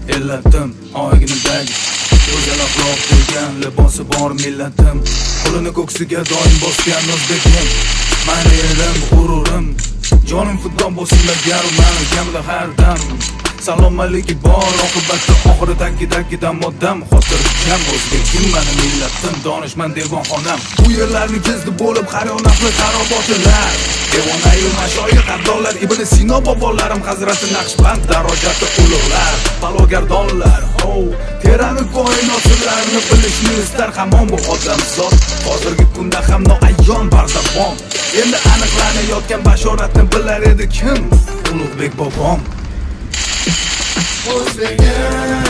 Ellatim oyginidagi go'zal axloq degan libosi bor millatim, qo'lini ko'ksiga doim bosgan o'zbegim. Mani elim, g'ururim, jonim fido bo'lsin agar mani kamida har dam salomatligi bor, oqibati oxiri tagidagi odam xotirjam. O'zbegim mani millatim, donishmand devonxonam. Bu yerlarni kezdi bo'lib har yon ahli xarobotilar, devonayu mashoyix, abdollar, Ibn Sino bobolarim, Hazrati Naqshband darojati ulug'lar, balogardonlar. Ho, terani koinot sirlarini bilishni istar hamon bu odamzod. Hozirgi kunda ham noayon bardavom endi aniqlanayotgan bashoratni bilar edi kim? Ulug'bek bobom. O'zbegim.